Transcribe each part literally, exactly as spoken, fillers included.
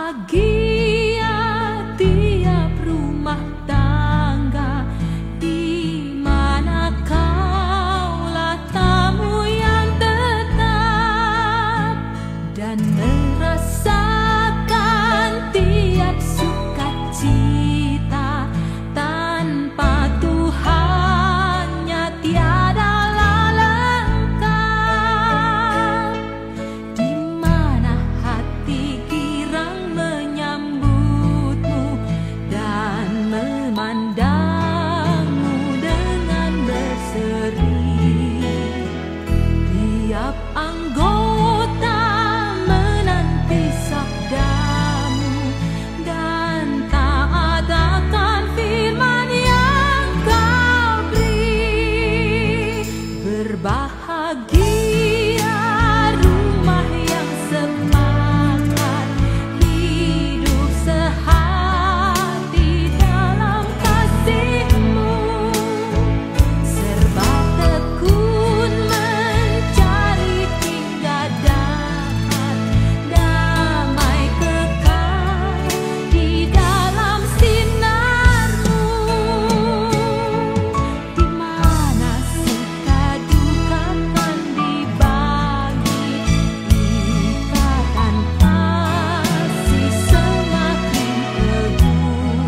Bahagia tiap rumah tangga di mana kaulah tamu yang tetap dan merasakan tiap sukacita. Tanpa Tuhannya tiadalah lengkap. Di mana hati girang menyambutmu dan memandangmu dengan berseri. Tiap anggota menanti sabdamu dan taat akan firman yang kau beri. Berbahagia rumah yang sepakat hidup sehati dalam kasih-Mu. Serba tekun mencari hingga dapat damai kekal di dalam sinar-Mu. Di mana suka duka kan dibagi, ikatan kasih semakin teguh.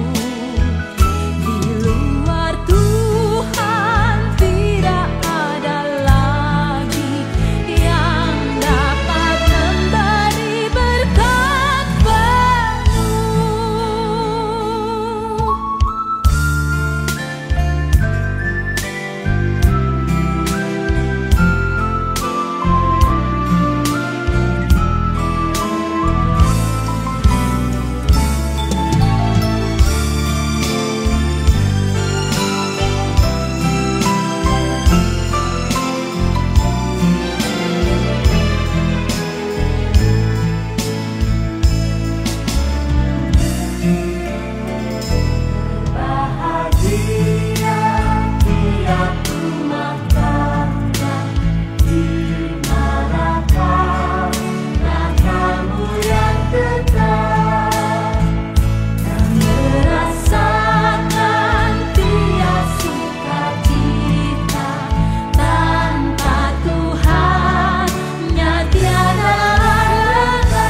Di luar Tuhan tidak ada lagi yang dapat memberi berkat penuh. Bahagia tiap rumah tangga di mana kaulah tamu yang tetap dan merasakan tiap sukacita. Tanpa Tuhannya tiada lengkap. Di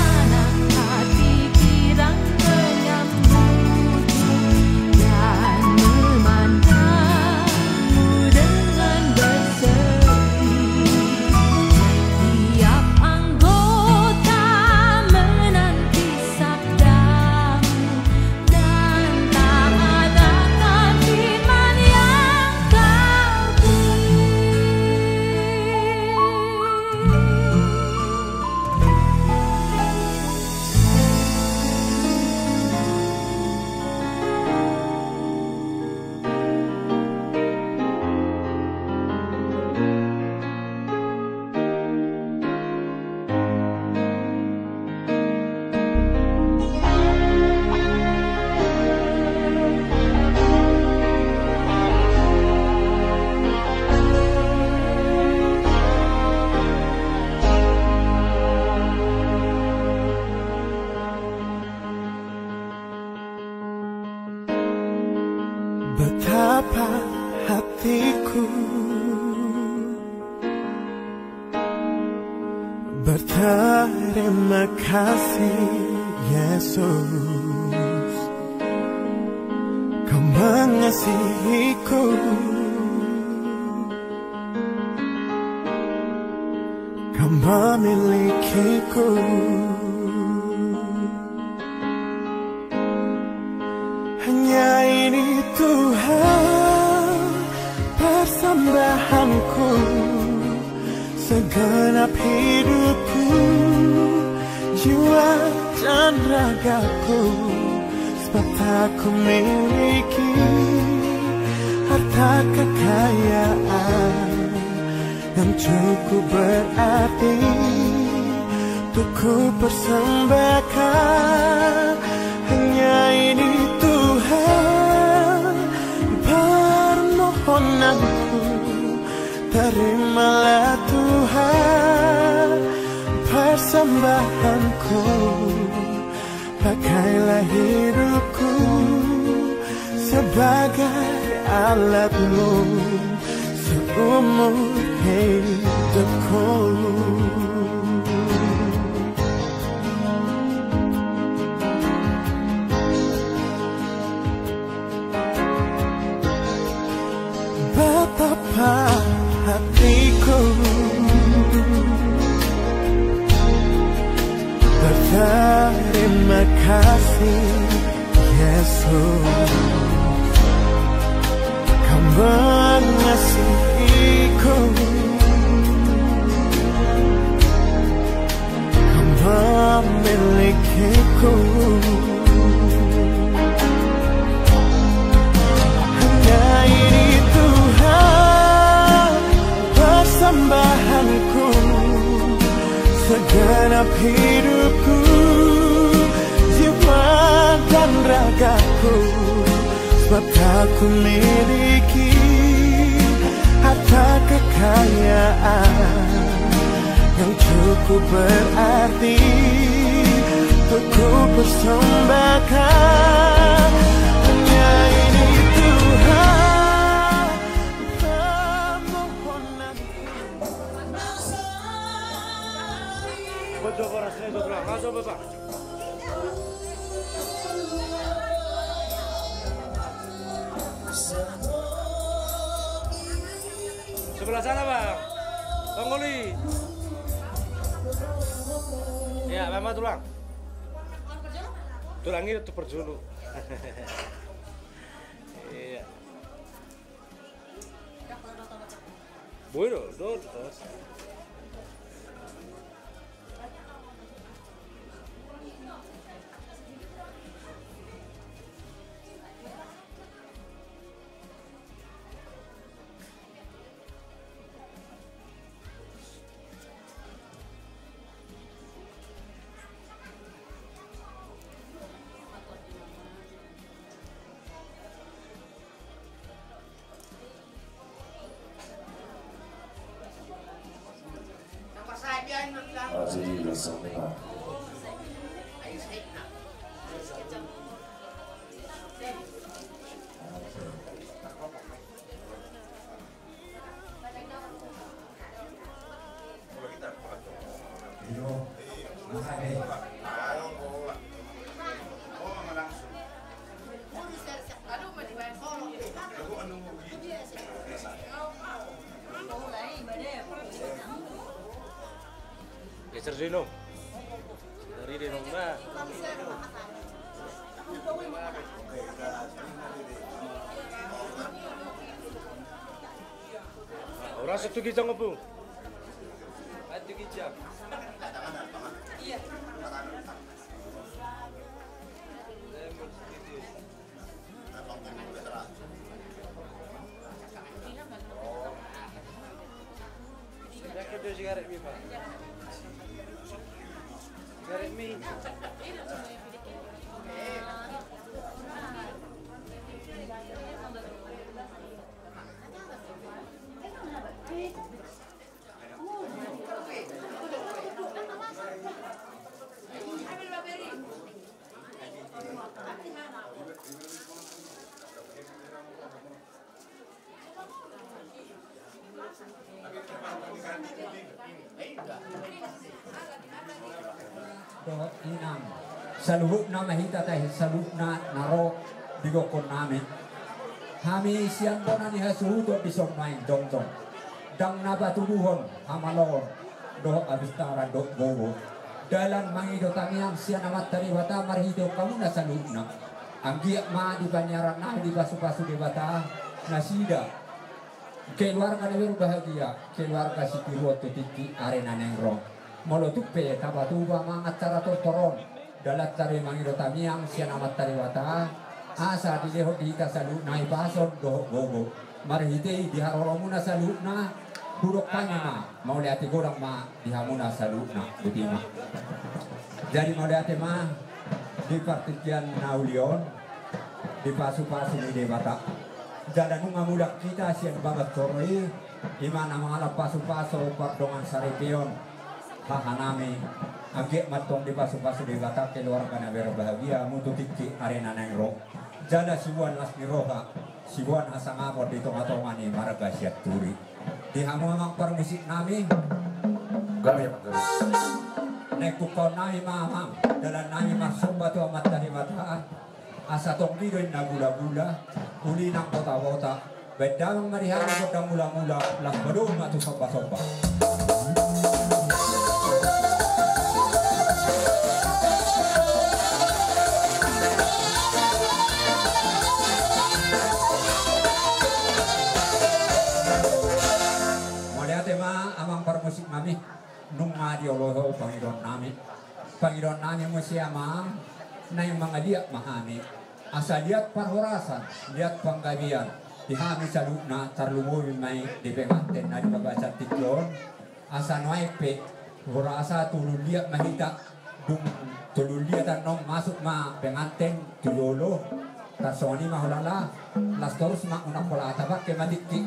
mana hati girang menyambutmu dan memandangmu dengan berseri. Tiap anggota menanti sabdamu dan taat akan firman yang kau beri. Betapa hatiku berterima kasih, Yesus, Kau mengasihiku, Kau memilikiku. Hanya ini Tuhan persembahanku, segenap hidupku, jiwa dan ragaku, sebab tak ku miliki harta kekayaan yang cukup berarti untuk ku persembahkan. Hanya ini Tuhan permohonanku, terimalah Tuhan Sambahanku, pakailah hidupku sebagai alatmu seumur hidupku. Betapa hatiku berterima kasih, Yesus. Kau mengasihiku, memilikiku. Hanya ini Tuhan persembahanku, segenap hidupku, jiwa dan ragaku. Sebab tak ku miliki harta kekayaan yang cukup berarti untuk ku persembahkan. Hanya ini Tuhan permohonanku. Masuk, Bapak. Sebelah sana, Bang. Bang Oli. Ya, Mama tulang. Tulang ini tuh perjulu. Iya. Bueno, no, no. Geser sini, Om. Dari dia, Om. Nah. Nah, orang satu kijang, Om. Satu kijang. Iya. Dohot inang, saluhutna ma hita tahe saluhutna na ro di gokhon nami. Hami sian bona ni hasuhuton dison nuaeng jongjong. Ndang na patubuhon hamaloon dohot habistaran dohot gogo. Dalan mangido tangiang sian Amanta Debata marhitehon hamuna saluhutna. Anggiat ma di paniaran nami dipasupasu Debata nasida keluarga na berbahagia, keluarga sitiruon tu tingki ari na naeng ro. Molo tung pe tapatupa mangan acara tortor on, dalan tahe mangido tangiang sian Amanta Debata, asa dilehon di hita saluhutna hipason dohot gogo. Marhite i di haroromuna saluhutna, hudok hami ma, mauliate godang ma di hamuna saluhutna, botima. Jadi mauliate ma di partingkian na uli on, dipasupasu ni Debata. Jala nunga mulak hita sian bagas joro i, i ma na mangalap pasupasu pardongan saripeon. Hahanami, anggiat ma antong dipasupasu Debata keluarga na berbahagia, mutu tingki arena naeng ro. Jala siboan las ni roha, siboan hasangapon di tongatonga ni marga Sianturi. Di hamu amang parmusiknami. Gabe, amang, gabe. Naeng pungkaonnami ma amang, dalannami marsomba tu Amanta Debata. Asa tong didok na gulagula, uli nang botabota. Baen damang ma di hami gondang mulamula, laos padomu ma tu sombasomba. Mauliate ma amang parmusiknami. Nunga diolo ho pangidoannami. Pangidoannami muse amang, naeng mangaliat ma hami. Asa liat parhorasan, liat panggabean di hami saluhutna, tarlumobi ma i di penganten na di bagasan tingki on. Asa nuaeng pe hurasa tolu liat ma hita, dung tolu liat annon masuk ma penganten tu jolo. Tarsongon i ma hulala, las torus ma unang pola tapake ma tingki.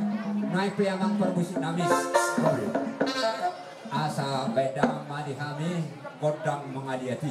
Nuaeng pe amang parmusiknami. Asa baen damang ma di hami gondang mangaliat i.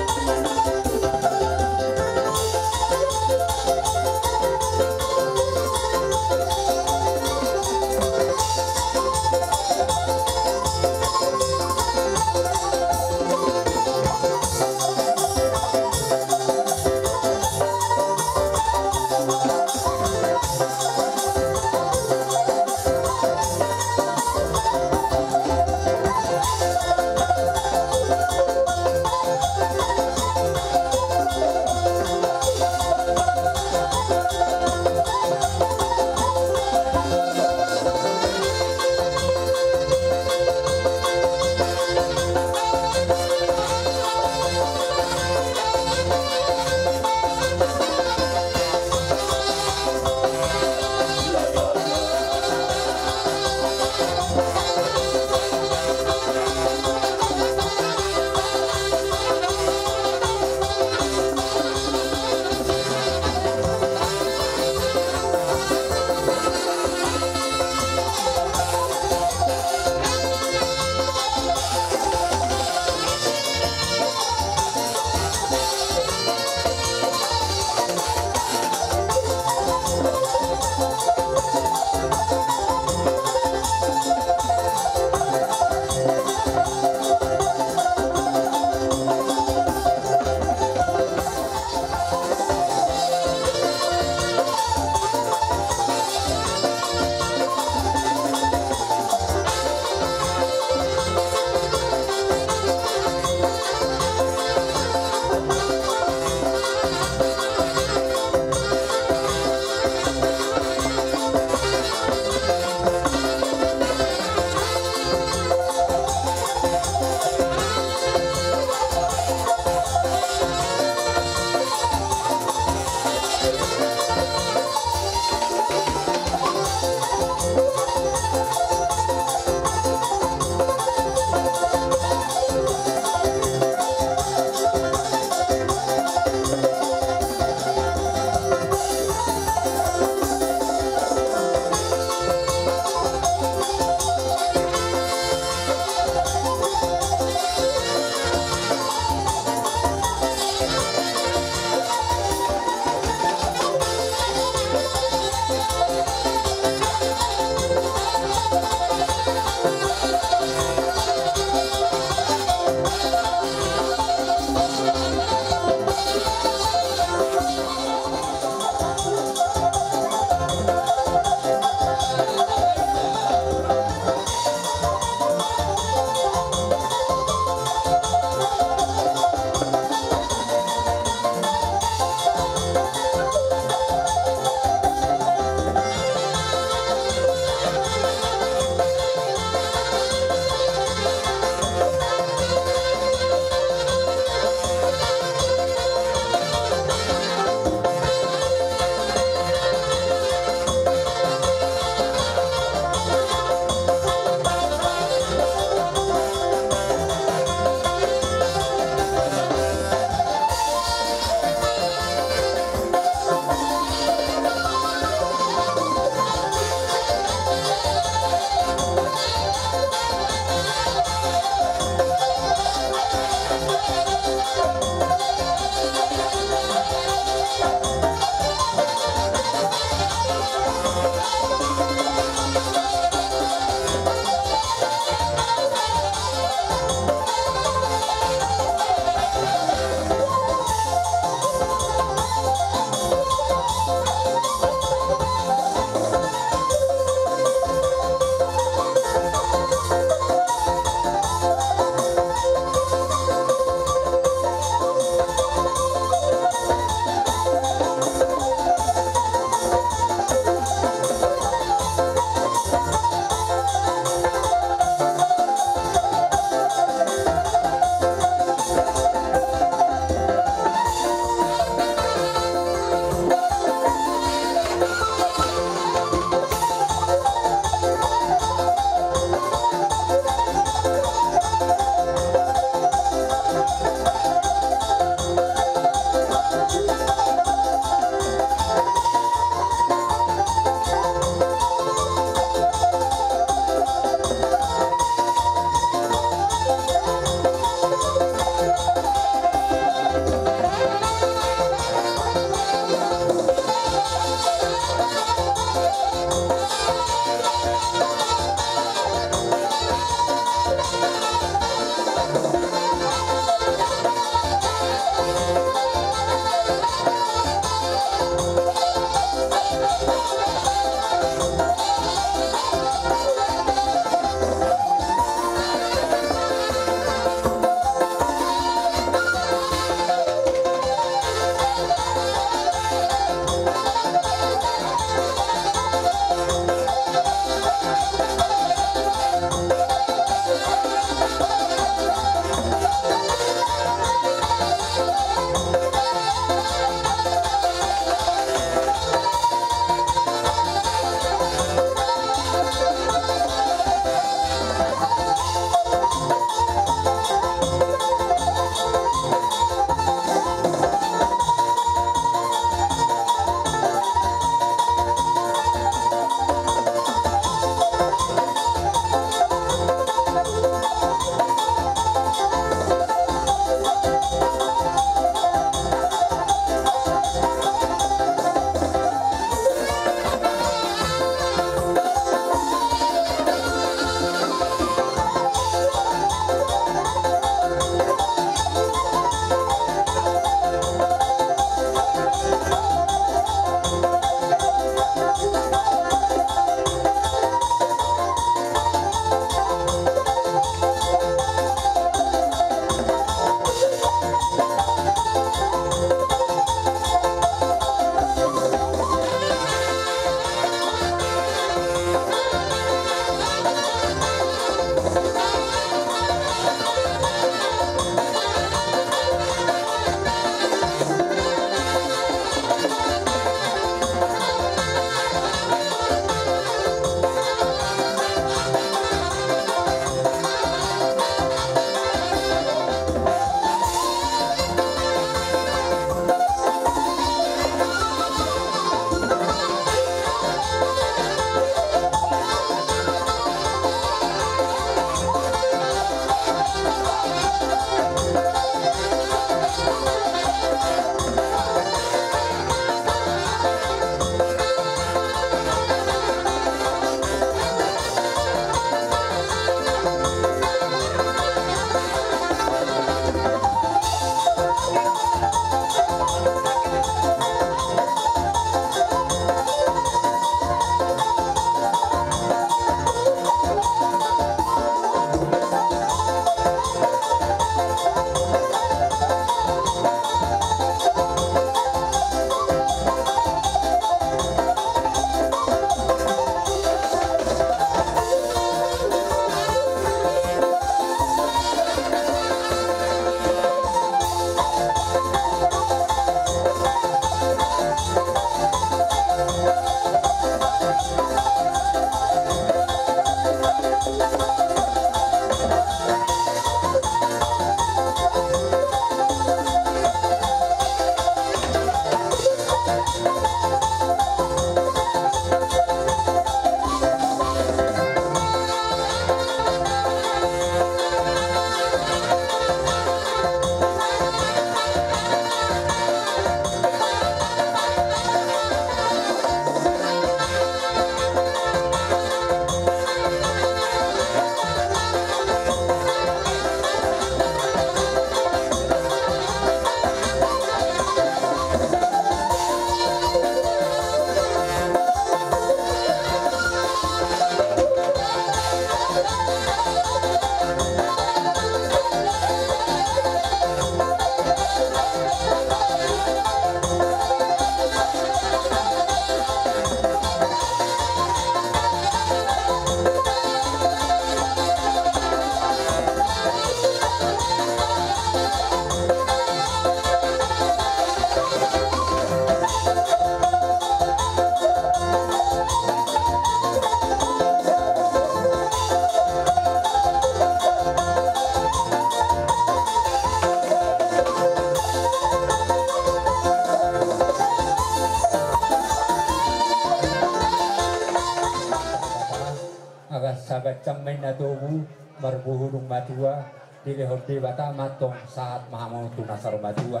Pancang ma inna tobu, marbuhudung matua, dilehon Debata ma antong sahat ma hamu tu na saur matua.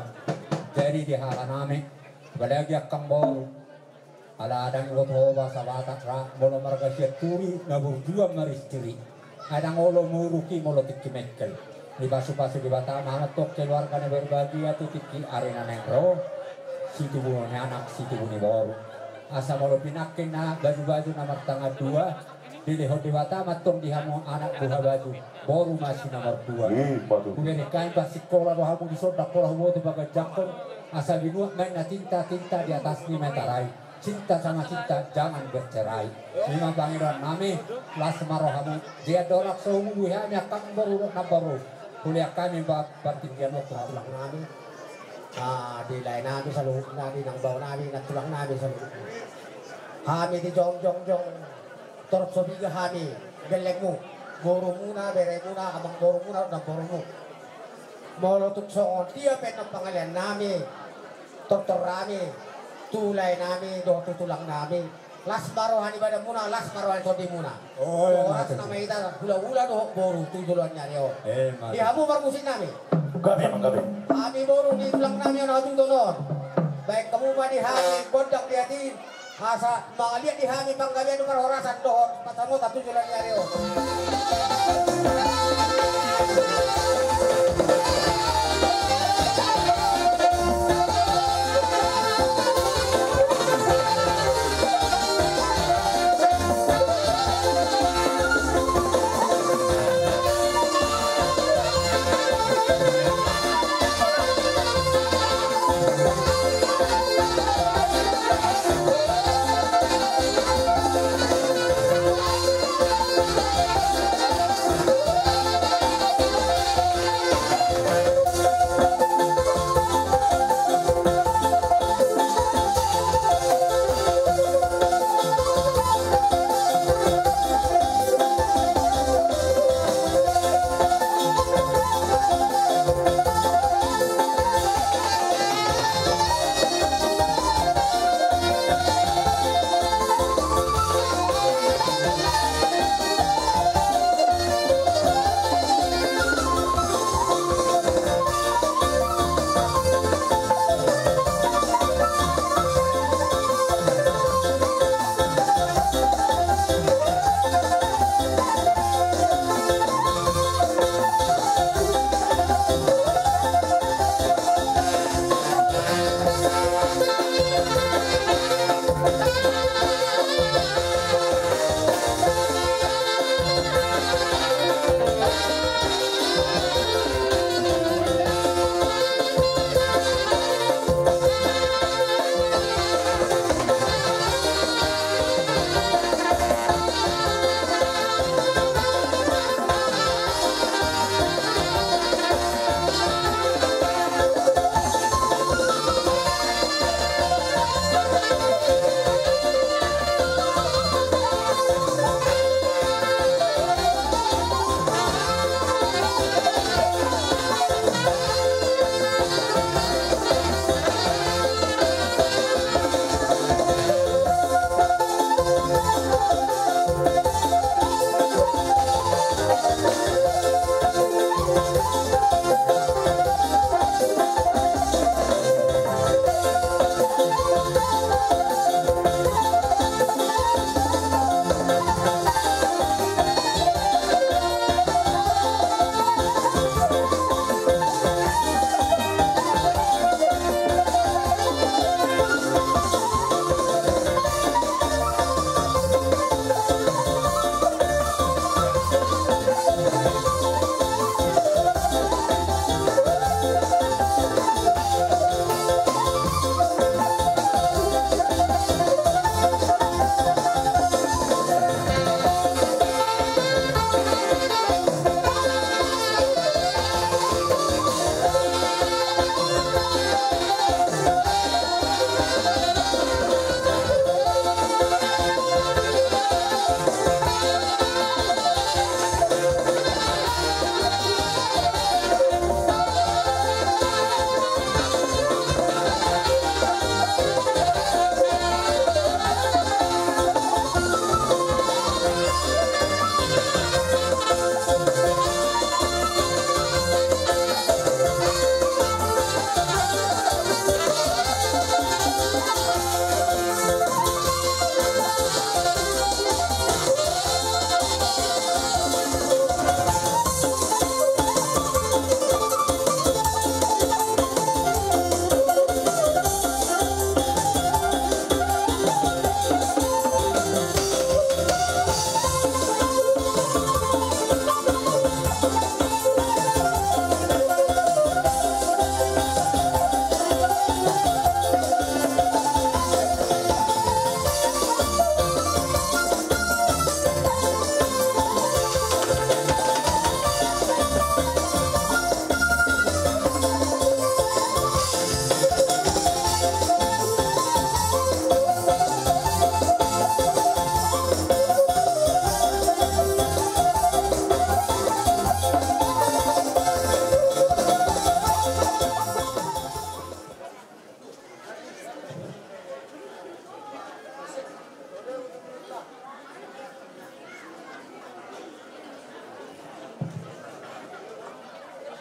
Jadi di halanami, apalagi angkang boru, ala ndang ingot ho basa Batak ra, molo marga Sianturi na burju maristiri. Ai ndang olo muruk i molo tingki mengkel. Dipasupasu Debata ma antong keluarga na berbahagia tu tingki ari na naeng ro, situbu ni anak situbu ni boru. Asa molo pinangkin na bajubaju na martangan dua, dilehon Debata ma antong di hamu anak buha baju, boru ma si nomor dua. Hubereng hami parsikola do hamu dison, ndang pola huboto paganjangkon, asa binuat ma inna cinta, cinta di atas ni meterai. Cinta sama cinta, jangan bercerai. I ma pangidoannami, las ma rohamu. Dia dorang so hubului hami angkang boru dohot namboru. Hulean hami ba-, partingkian on tu tulangnami. Ah, di laenami saluhutna, di nangbaonami, nantulangnami saluhutna. Hami di jongjong, jong. Torus so piga hami, gellengmu, borumuna, beremuna, amangborumuna, namborumu. Molo tung songon dia pe na pangaleannami, tortornami, tu laenami dohot tu tulangnami, las ma roha ni badanmuna, las ma roha ni tondimuna. Oh, iya, horas ma tutu. Nama hita hulahula dohot boru tu joloan ni ari on. Eh, ma tutu. Di hamu parmusiknami. Gabe, Amang, gabe. Hami boru ni tulangnami on, hatudonon. Baen hamu ma di hami gondang di atin. Asa mangaliat di hami panggabean, parhorasan dohot pasamotan tu joloan ni ari on.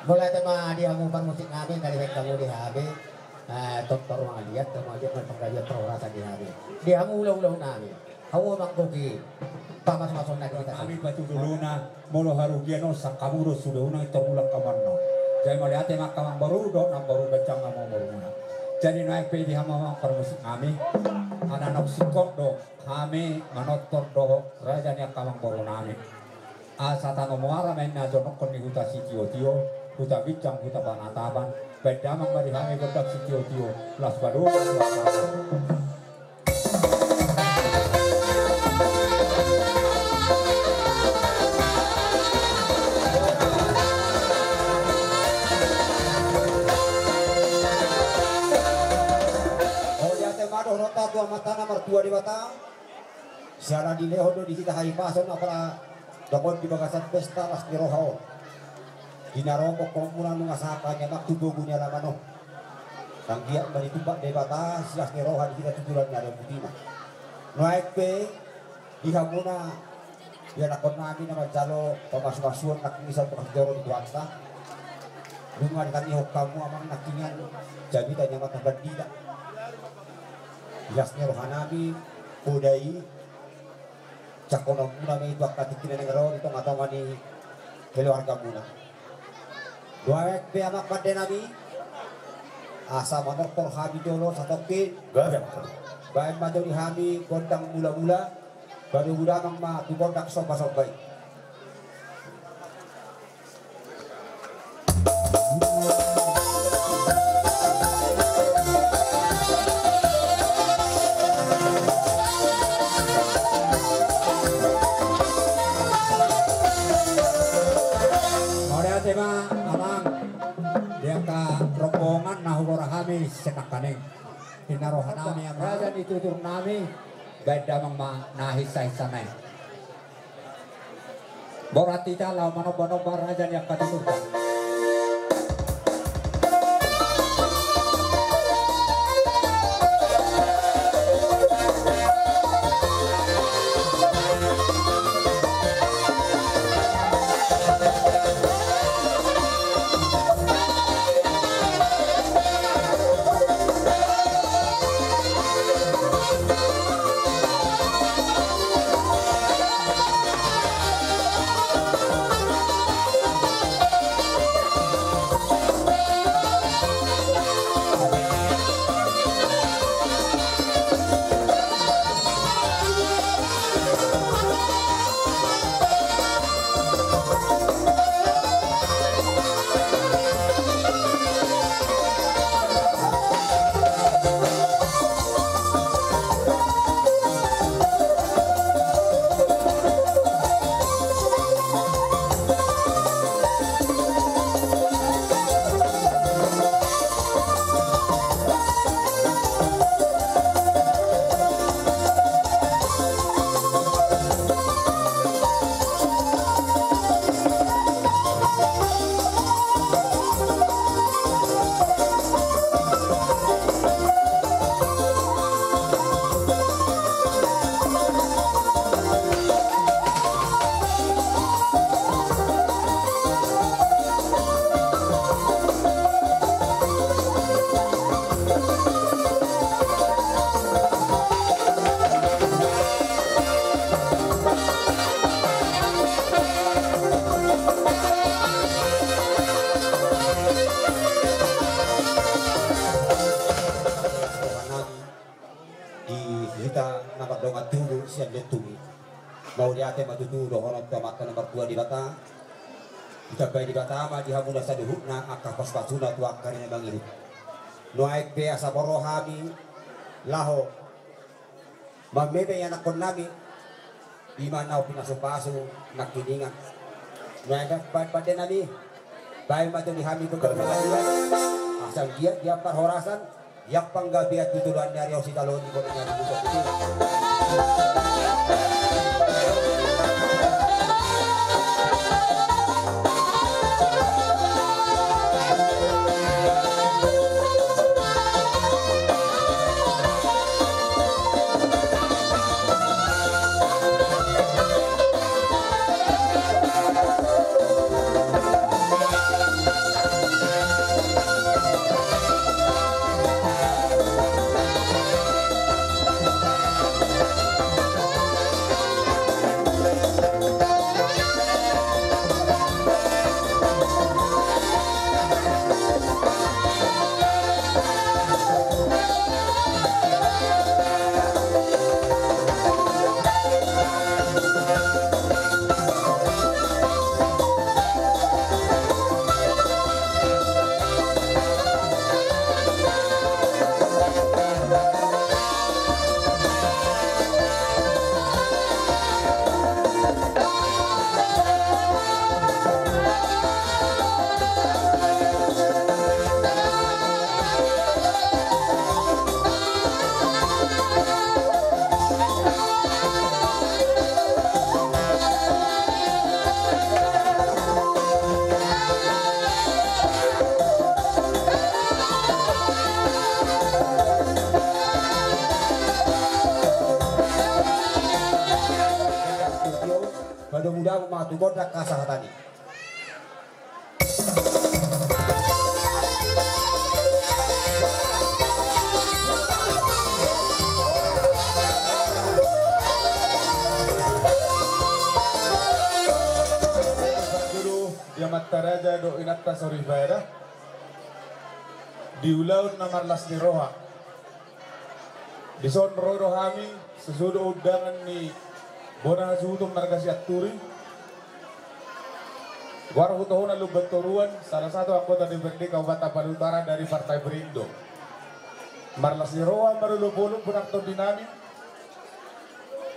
Mauliate ma di hamu parmusik nami, na dibaen hamu di hami. Eh, tortor mangaliat, mangaliat ma panggabean parhorasan di hami. Di hamu hulahula nami. Hamu ma manggohi pamasumasuon na di hita. Hami patujolo na, molo harugian on sangkamu do sude unang i torulak hamu annon. Jadi mauliate ma angka amangboru dohot namboru, ganjang ma amangborumuna. Jadi nuaeng pe di hamu amang parmusik nami, ala naung singkop do hami manortor dohot raja ni angka amangboru nami. Asa tano muara ma inna jonok ni huta Sitiotio, huta ginjang, huta panatapan, baen damang ma di hami gondang Sitiotio, las badosa las. Mauliate ma dohononta tu Amanta na martua Debata. Siala dilehon do di hita hahipason, apala tong on di bagasan pesta las ni roha on. Di na ro pongkongmuna nunga sahat hami amang tu bogu ni alaman on. Anggiat ma ditumpak Debata silas ni roha di hita tu bulan na ro putina. Nuaeng pe di hamuna ianakhon nami na manjalo pamasumasuon nangkin i sahat tu joro ni Tuhanta. Nunga ditangihon hamu amang nangkiningan jamita ni amanta pandita. Silas ni roha nami poda i, jangkononmuna ma i tu angka tingki na naeng ro di tongatonga ni keluargamuna. Nuaeng pe amang pande nami, asa manortor hami jolo satongkin. Baen ma jo di hami gondang mulamula. Baru hudamang ma tu gondang sombasomba i. Mauliate ma amang di angka rombongan na hugora hami sian nangkaning. Inna roha nami amang, raja ni tutur nami, baen damang ma na hinsahinsana i. Borat hita laho manombanomba raja ni angka tuturta. Di hita na mardongan tubu sian Letung i. Mauliate ma tutu dohonon tu Amanta na martua Debata. Ditambai Debata ma di hamuna saluhutna angka paspasuna tu angka ari na mangihut. Nuaeng pe asa boi ro hami laho mameme ianakhon nami. Ima na pinasu-pasu nangkiningan. Nuaeng pe pande nami, baen ma jo di hami tu panggabean, asa anggiat di parhorasan, di panggabean tu joloan ni ari on sitadohon ni gondang ni ari. Madabu-dabu ma tu gondang hasahatanna i. Jolo di amanta raja dohot inanta soripada, di ulaon na marlas ni roha. Dison ro do hami, sesuai do undangan ni bona hasuhuton marga Sianturi. Goarhu tohonan Lumban Toruan, salah satu anggota D P R D Kabupaten Tapanuli Utara dari Partai Perindo. Marlas ni roha, marolopolop, bonang tondi nami.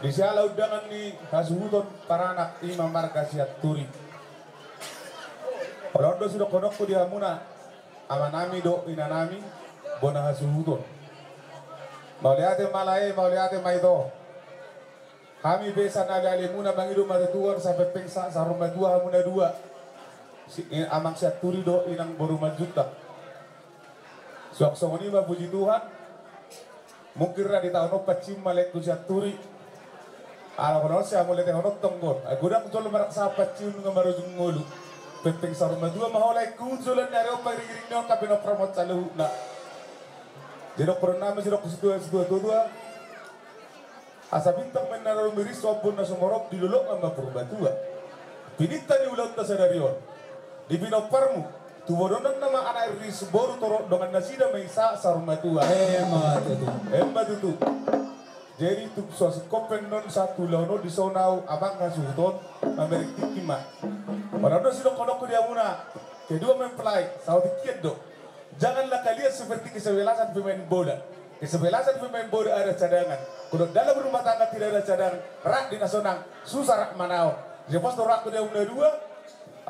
Di siala undangan ni hasuhuton paranak i ma marga Sianturi. Olo, on do sidohononku di hamuna, amanami dohot inanami, bona hasuhuton. Mauliate ma lae, mauliate ma ito. Hami pe sian alealemuna mangido ma tu Tuhan, sai pengpeng sa-, saur matua hamu na dua. Si-, i-, amang Sianturi dohot inang boru Manjuntak. Suang songon i ma, puji Tuhan. Mungkin ra di taon on pacium ma laengku Sianturi. Ala holan on sai hamu letehon on tonggon. Ai godang jolo marangkup pacium nunga marujung ngolu. Pengpeng saur matua ma ho laengku, jolo ni ari on pangiring-iring ni on, tapi na pramot saluhutna. Jadi dohonon nami, sidok situa, situa, tua, tua. Asa bintang ma na rumiris, sombun na sumorop, dilolok ma Purbatua. Pinta ni ulaonta sadari on. Di pinomparmu, tubu dohonon nama anak riris boru, torop dongan nasida ma i sa-, saur matua. Emma tutu. Emma tutu. Jadi tung so asing kopen non satu laono di sonau abang hasuhuton, mamereng tingki ma. Pada do sidohononku di hamuna, kedua mempelai, saotik kian do. Janganlah kalian seperti kesebelasan pemain bola. Kesebelasan pemain bola ada cadangan. Kalau dalam rumah tangga tidak ada cadangan, rak di na sonang, susah rak manaon. Jadi pos do rakku di hamuna dua,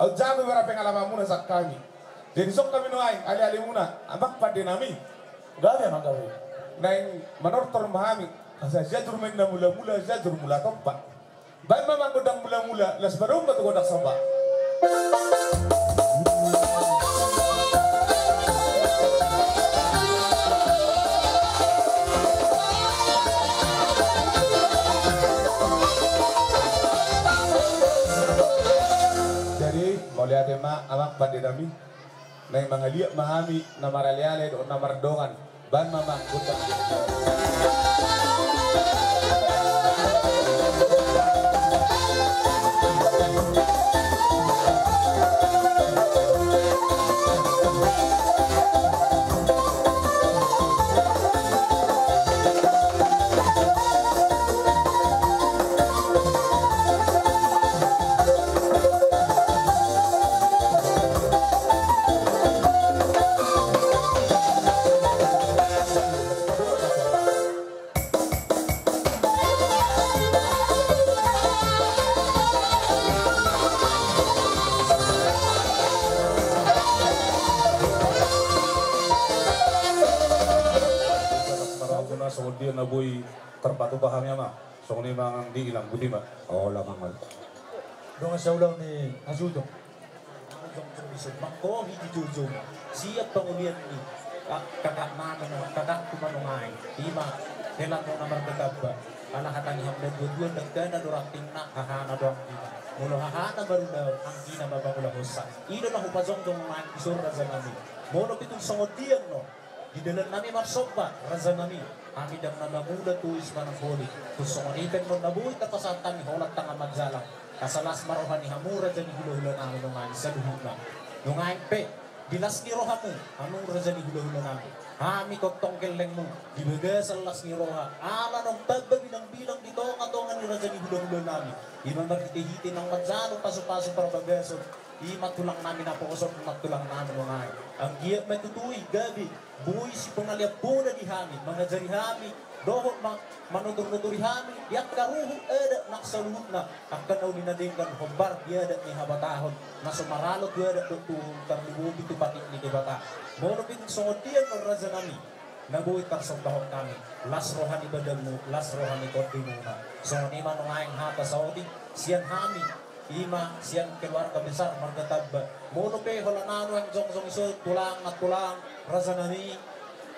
au jago ibarat pengalamanmuna sian hami. Jadi songon hami nuaeng, alealemuna, amang pande nami. Gabe, amang, gabe. Naeng manortor ma hami, asa Sianjur ma inna mula-mula, Sianjur Mula Tompa. Baen ma amang gondang mula-mula, laos padomu ma tu gondang somba. Jadi, mauliate ma amang pande nami. Naeng mangaliat ma hami na maraleale dohot na mardongan. Baen ma amang gondang. Songon dia na boi tarpatupa hami, amang. Songon i ma amang di inang, boti ma. Olo, amang. Dongan saulaon ni hasuhuton. Jongjong di son, mangkohi di jojom. Sian pangolian ni, ah, kakak nami, kakakku ma nuaeng. I ma hela muna marga Tamba. Ala hata ni hamu dua-dua, dangkana do rantingna, hahana do anggina. Molo hahana marulaon, anggina ma mangulahonsa. I do na hupajongjong nuaeng di son, raja nami. Molo pe tung songon dia annon di dalan nami marsomba, raja nami, hami ndang na mangula, tois manang holi. Tung songon i pe annon na boi tapasahat hami holan tangan manjalang, asa las ma roha ni hamu raja ni hula-hula nami nuaeng saluhutna. Nuaeng pe, di las ni rohamu, hamu raja ni hula-hula nami, hami tongtong gellengmu di bagasan las ni roha, ala naung tamba binang-binang di tonga-tonga ni raja ni hula-hula nami. I ma marhite-hite naung manjalo pasu-pasu parbagason. I ma tulang nami naposo, i ma tulang nami nuaeng. Anggiat ma tutu i gabe boi sipangalian poda di hami, mangajari hami, dohot ma-, manutur-nuturi hami di angka ruhut adat nang saluhutna, angka na uli na denggan hombar di adat ni habatahon, na so maralo tu adat dohot tu tarlumobi tu patik ni Debata. Molo pe tung songon dia annon, raja nami, na boi tarsombahon hami, las roha ni badanmu, las roha ni tondimuna. Songon i ma nuaeng hata saotik sian hami, i ma sian keluarga besar marga Tamba. Molo pe holan ahu nuaeng jongjong di son, tulang, nantulang, raja nami,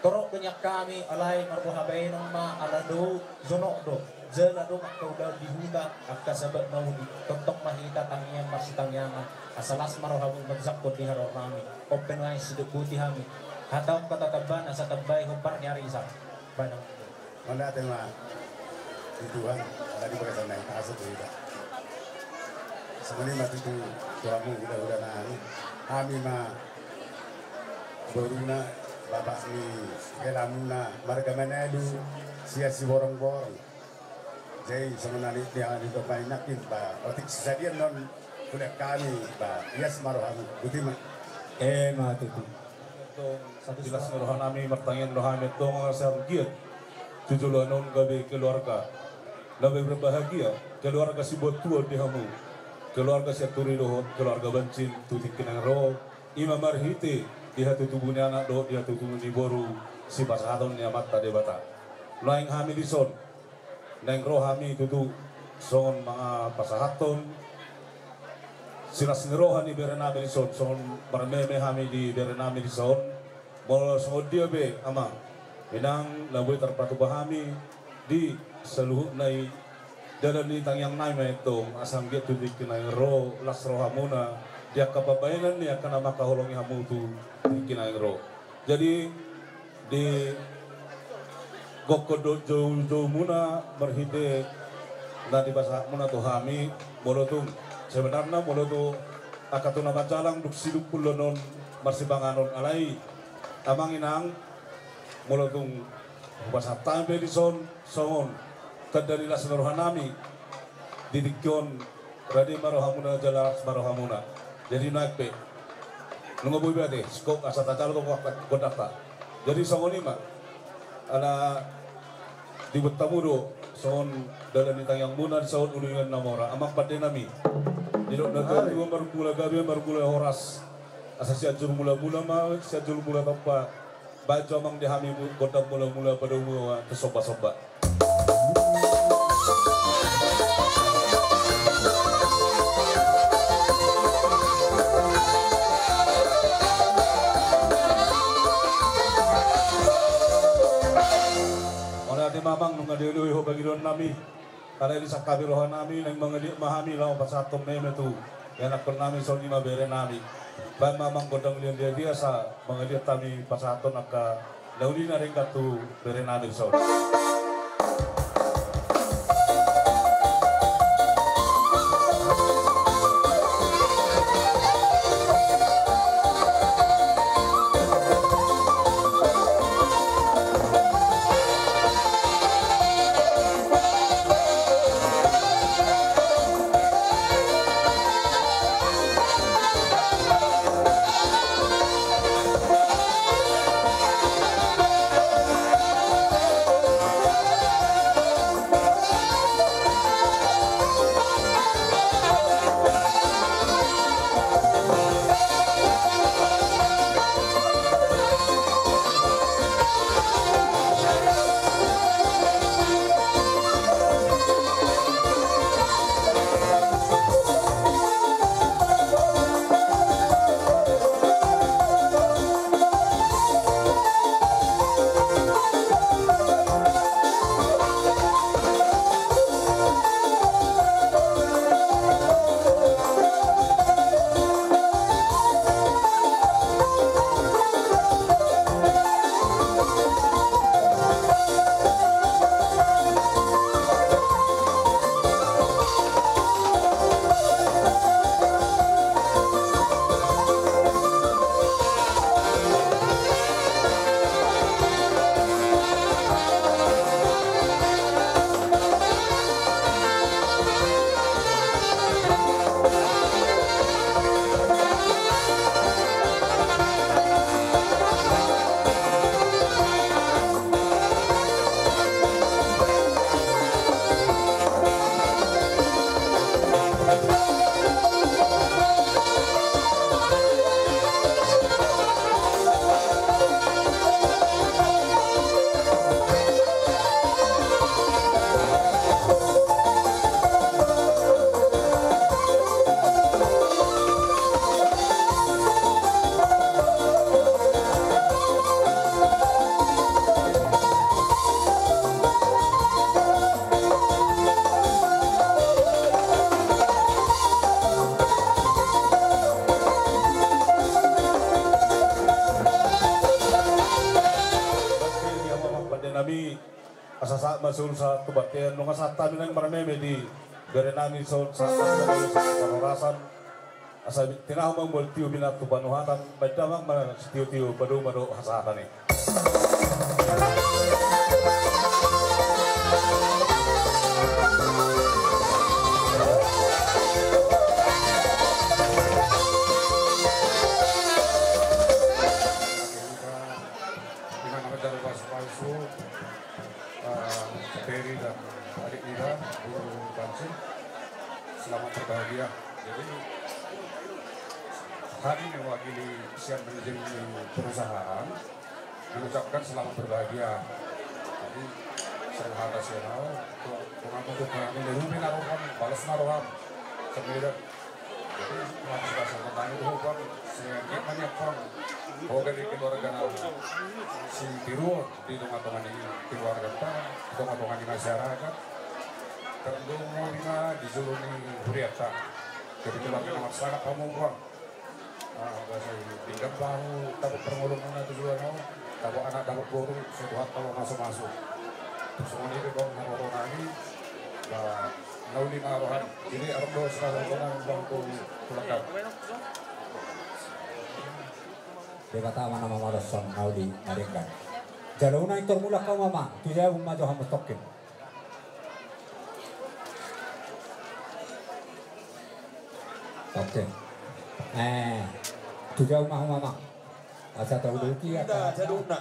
torop do nian hami, alai marboha baenon ma, ala do jonok do. Jala adong angka ulaon di huta, angka sahabat na uli, tongtong ma hita tangiang marsitangiangan, asa las ma rohamu manjangkon di haroro nami, on pe nuaeng sidok boti hami, hata on hata tamba na sai tambai hombar ni ari i sa. Baen. Mauliate ma di Tuhan, ala di bagasan na i, asa tu hita. Songon i ma tutu tu hamu hulahula nami, hami ma boruna, bapak ni helamuna, marga Manalu, sian Siborongborong. Jadi songon na nidok nami nangkin, ba, otik sisadian non, hulahula nami, ba, ias ma rohamu, boti ma. Emma tutu. Di las ni roha nami martangiang do hami antong asa anggiat tu joloan on gabe keluarga na berbahagia, keluarga sibuat tuan di hamu, keluarga Sianturi dohot keluarga Bansin tu tingki na naeng ro, i ma marhite di hatutubu ni anak dohot di hatutubu ni boru sipasahaton ni Amanta Debata. Nuaeng hami dison naeng ro hami tutu songon mangapasahathon silas ni roha ni bere nami dison, songon marmeme hami di bere nami dison. Molo songon dia pe amang inang na boi tarpatupa hami di saluhutna i, dalan ni tangiang nami ma i antong asa anggiat tu tingki na naeng ro las rohamuna di angka pambahenan ni angka na mangkaholongi hamu tu tingki na naeng ro. Jadi di gokhon dohot joujoumuna marhite na dipasahatmuna tu hami, molo tung sebenarna molo tu angka tu na manjalang dung sidung pulon on marsipanganon, alai amang inang, molo tung hupasahat hami pe dison songon tanda ni las ni roha nami di tingki on, rade ma rohamuna jala las ma rohamuna. Jadi nuaeng pe nunga boi be ate singkop asa tajalo tong gondangta. Jadi songon i ma, ala dibuat hamu do songon dalan ni tangiangmuna di saut uluan na mora, amang pande nami. Didok na tua marmula gabe marmula horas, asa Sianjur Mulamula ma Sianjur Mula Tompa. Baen jo amang di hami gondang mulamula padomu tu sombasomba. Mauliate ma amang, nunga dioloi ho pangidoan nami. Alai disangkapi roha nami, naeng mangaliat ma hami laho pasahathon meme tu ianakhon nami, songon i ma bere nami. Baen ma amang gondang liat-liat i asa mangaliat hami pasahathon angka na uli na denggan tu bere nami dison. Nami, asa sahat ma solu sahat tu bontean, nunga sahat hami nang marmeme di bere nami, so sahat ma solu sahat parhorasan. Asa tinahu ma mual tiup inna tu panuhatan, baen damang ma sitiotio, padomu ma dohot hasahatan i. Di mana manjalo pasupasu, eh, Peri dan adik Ida, Guru Bansi, selamat berbahagia. Jadi, hami mewakili sian manajemen perusahaan mengucapkan selamat berbahagia. Jadi, selamat sian au, untuk pengampu untuk kami, lebih na roham, balas na roham. Sebenarnya Jadi, mari kita sama tanya dulu, Bang, si Andi mana, Bang? Oh, dari keluarga na sitiruon di tongatonga ni keluargata, di tongatonga ni masyarakat. Terdungo bina di jolo ni huriata. Jadi, keluarga na marsangat hamu, Bang. Ah, bahasa ini. Tinggal bahu, dapat permulung mana tu jolo, no? Dapat anak, dapat boru, sehat, dapat masuk-masuk. Terus, ini, Bang, na roronami, ba, na uli na roham. Jadi, arep do sekarang kau nang bang tu tulakam. Debata ma na mamaloshon na uli na denggan. Jalo unang intor mulak hamu, Amang, tu jabu ma jo hamu tongkin. Oke. Eh, tu jabu ma hamu, Amang. Asa tauduki, asa. Inda, sadunna.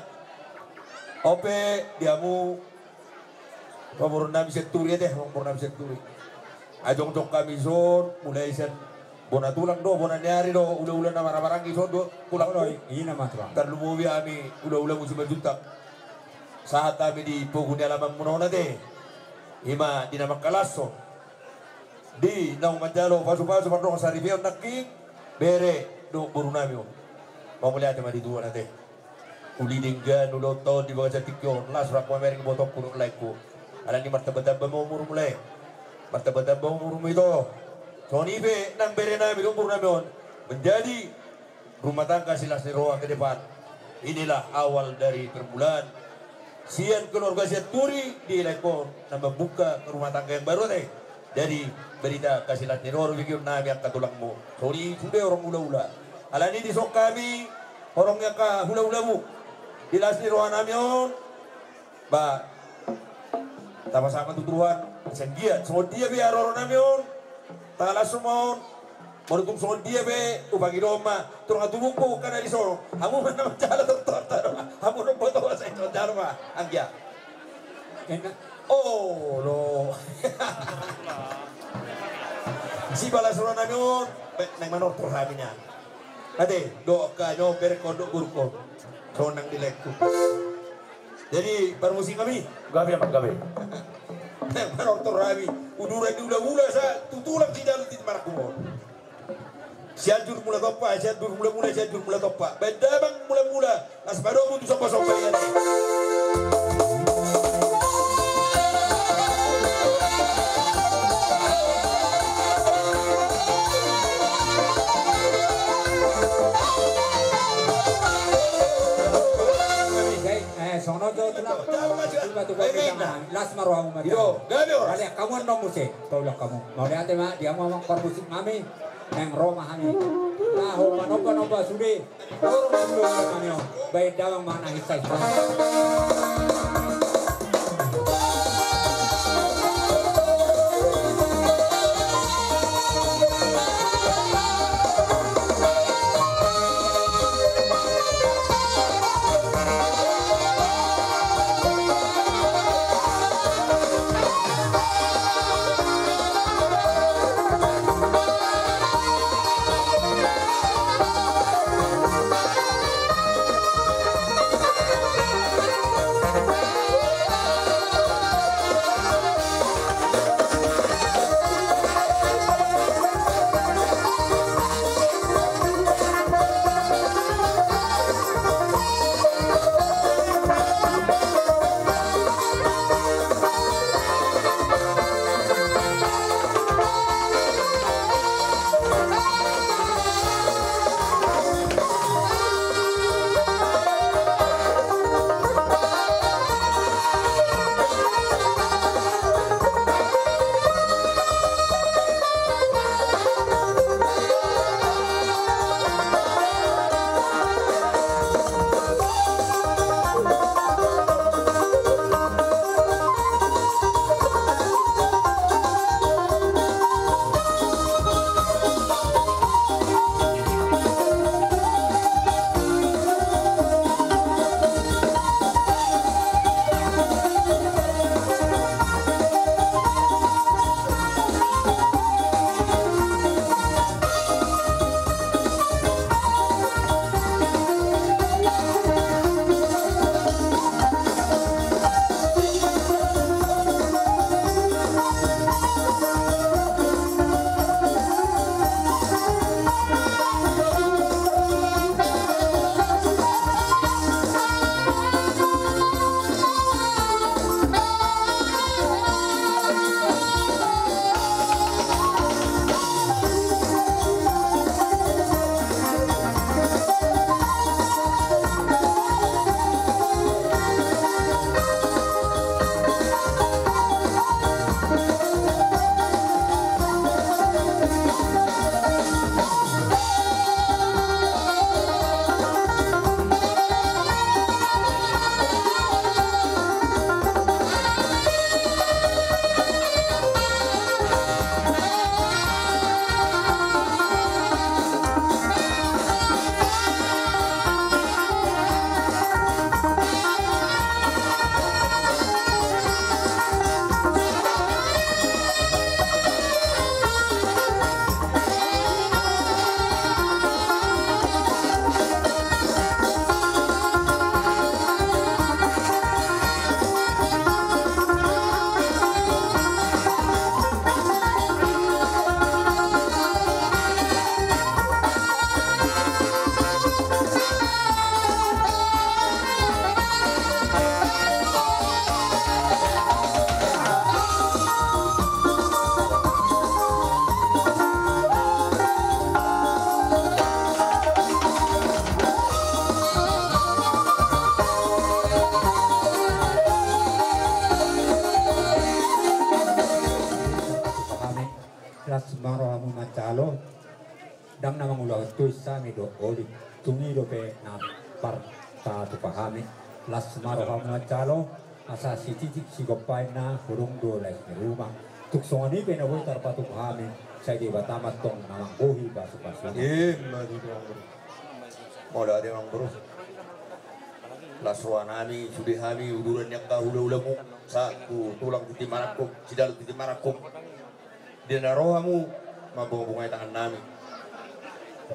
Ope, di hamu. Pamoruon nami Sianturi, ate, pamoruon nami Sianturi. Ai jongjong hami dison, mulai sian bona tulang do, bona ni ari do, ulaula na marhahamaranggi dison do, tulang do. Olo, i, i nama tulang. Tarlumobi hami, ulaula musim na juntak. Sahat hami di pogu ni alamanmuna on, ate. I ma di na mangkalashon. Di naung manjalo pasupasu mardongan saripeon nangkin, bere dohot boru nami on. Mauliate ma di Tuhan, ate. Uli denggan ulaonta on di bagasan tingki on, las rohangku mamereng ibotongku dohot laengku. Alani martambatamba ma umurmu, lae. Martambatamba umurmu, ito. Songon i pe nang bere nami dohot boru nami on menjadi rumah tangga si las ni roha ke depan. Inilah awal dari permulaan sian keluarga Sianturi di laengku on na mambuka rumah tangga yang baru, ate. Jadi, berita kasilas ni roha do begeon nami angka tulangmu. Songon i sude horong ulaula. Alani dison hami horong ni angka hulaulamu di las ni roha nami on. Ba, tapasahat ma tu Tuhan. Sian dia, songon dia pe haroro nami on, tahalashon ma on. Molo tung songon dia pe, hupangidohon ma. Tung na tubuhku angka na dison. Hamu ma na manjalo tortorta do. Hamu na boto asa i tortorta do ma. Anggia. Enak. Olo. Sibalas roha nami on. Be, naeng manortor hami nian. Ate, dohot angka on, berengkon dohot borungkon. Sonang di laengku. Jadi, parmusik hami. Gabe, Amang, gabe. Naeng manortor hami. Uduran ni ulaula sa, tu tulang sidalan di marangkup on. Sianjur Mula Tompa, Sianjur Mula Mula, Sianjur Mula Tompa. Baen damang mula mula, las padomu tu somba somba i, ate. Eh, songon on jo tulang. Las ma rohamu ma. Ido, gabe horas. Balik hamu annon muse. Tolong hamu. Mauliate ma di hamu, Amang, parmusik nami. Naeng ro ma hami laho manomba-nomba sude. Ro ma sude hami on. Baen damang ma na hisa-hisa. Alo, ndang na mangulahon tois hami dohot olim, tung i dope na parpatupa hami. Las ma rohamu manjalo, asa sititik sigompa inna hurung do laos ni ruma. Tung songon i pe na boi tarpatupa hami, sai Debata ma antong na manggohi pasupasuna. Ima tutu amang boru. Mauliate amang boru. Las rohanami, sude hami uduran ni angka hulahulamu, sahat tu tulang tintin marangkup, sidalan tintin marangkup. Di na ro hamu mambungabungai tangannami.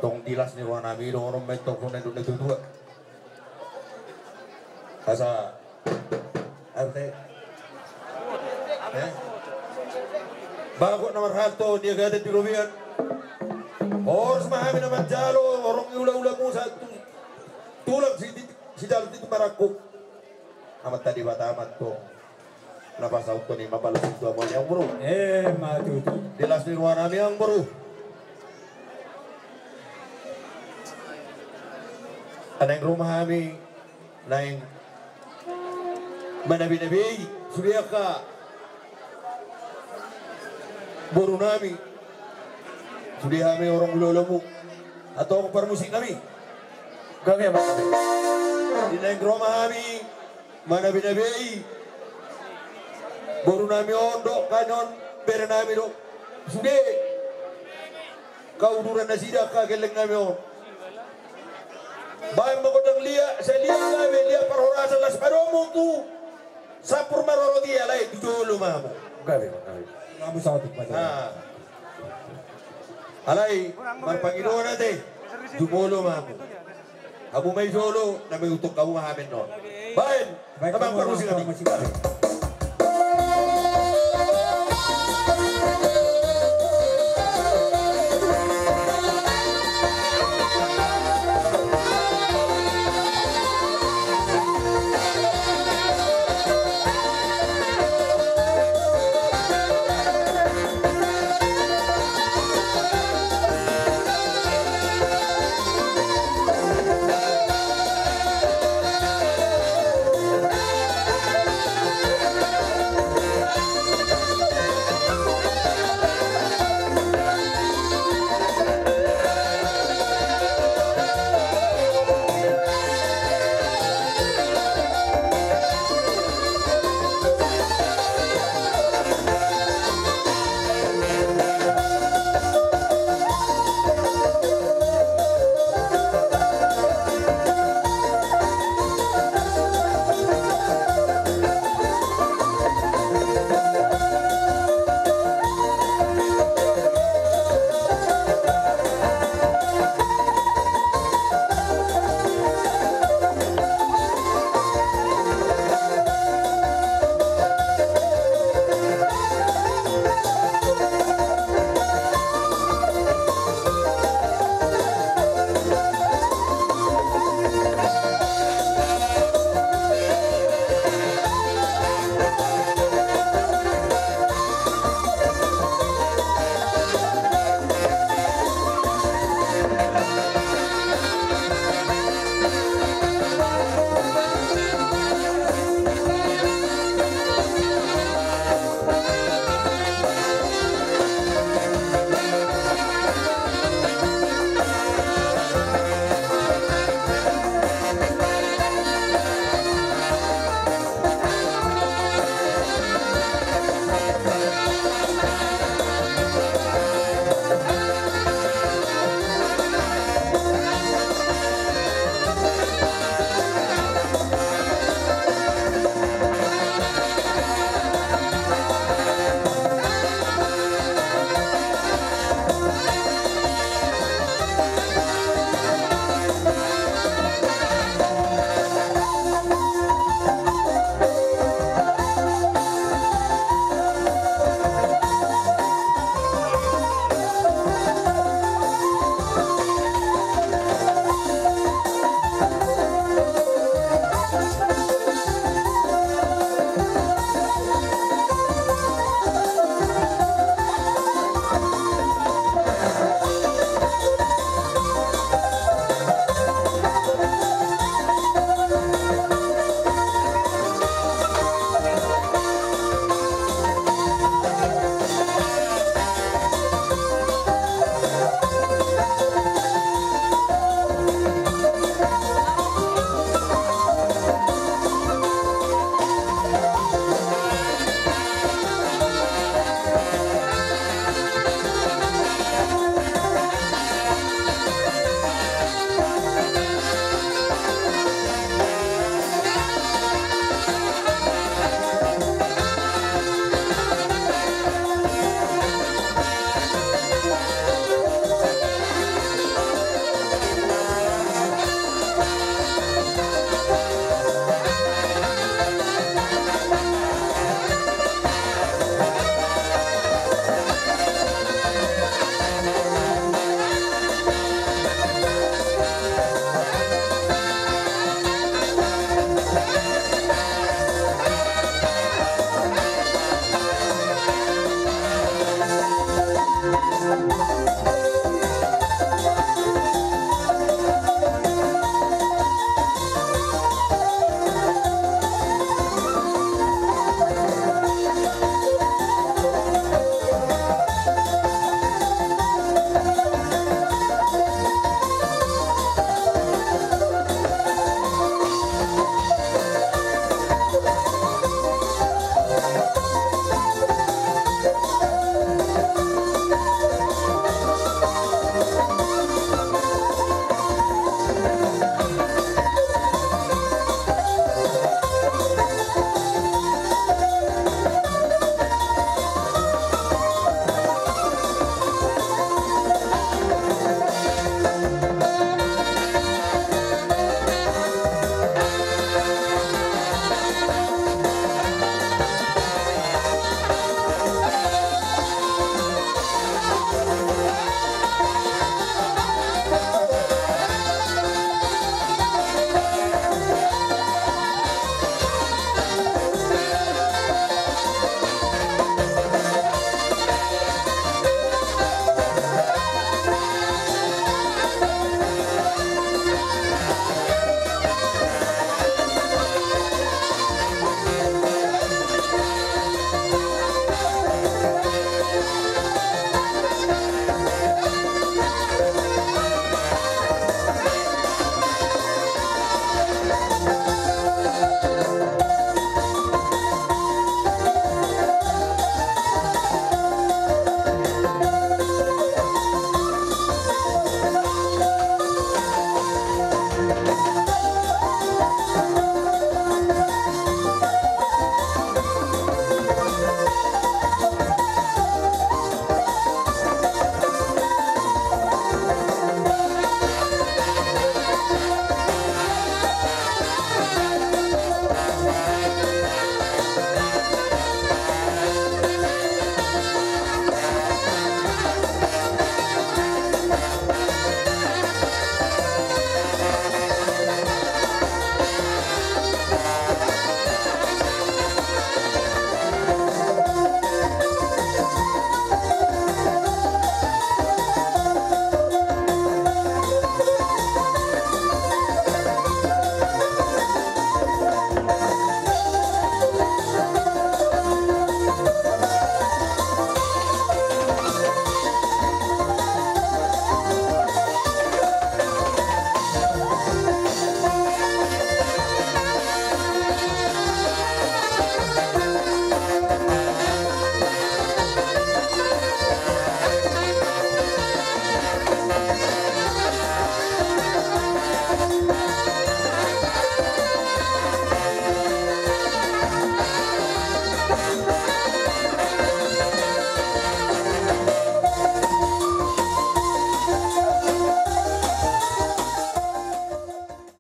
Tong di las ni rohanami dohonon ma i tong songon na nidok ni natuatua. Asa R T. Eh? Bagot na marhalto di agatan di robean. Horas ma hami na manjalo horong ni hulahulamu sahat tu tulang si, sidalan tintin marangkup. Amanta Debata ma antong na pasauthon i, mambalos tu hamu amang boru. Ima tutu. Di las ni rohanami amang boru. Naeng ro ma hami naeng manabinabei sude angka borunami, sude hami horong hulahulamu. Antong parmusiknami. Gabe amang. Di naeng ro ma hami manabinabei borunami on dohot kan on berenami do. Sude angka uduran nasida angka gellengnami on. Baen ma gondang liat, sai liat gabe, liat parhorasan, laos padomu tu sampur marorot i, alai tu jolo ma hamu. Gabe, gabe. Hamu saotik ma. Ah. Alai marpangidoan ate, tu jolo ma hamu. Hamu ma di jolo, na mangihut hamu ma hami annon. Baen. Baen, amang parmusiknami.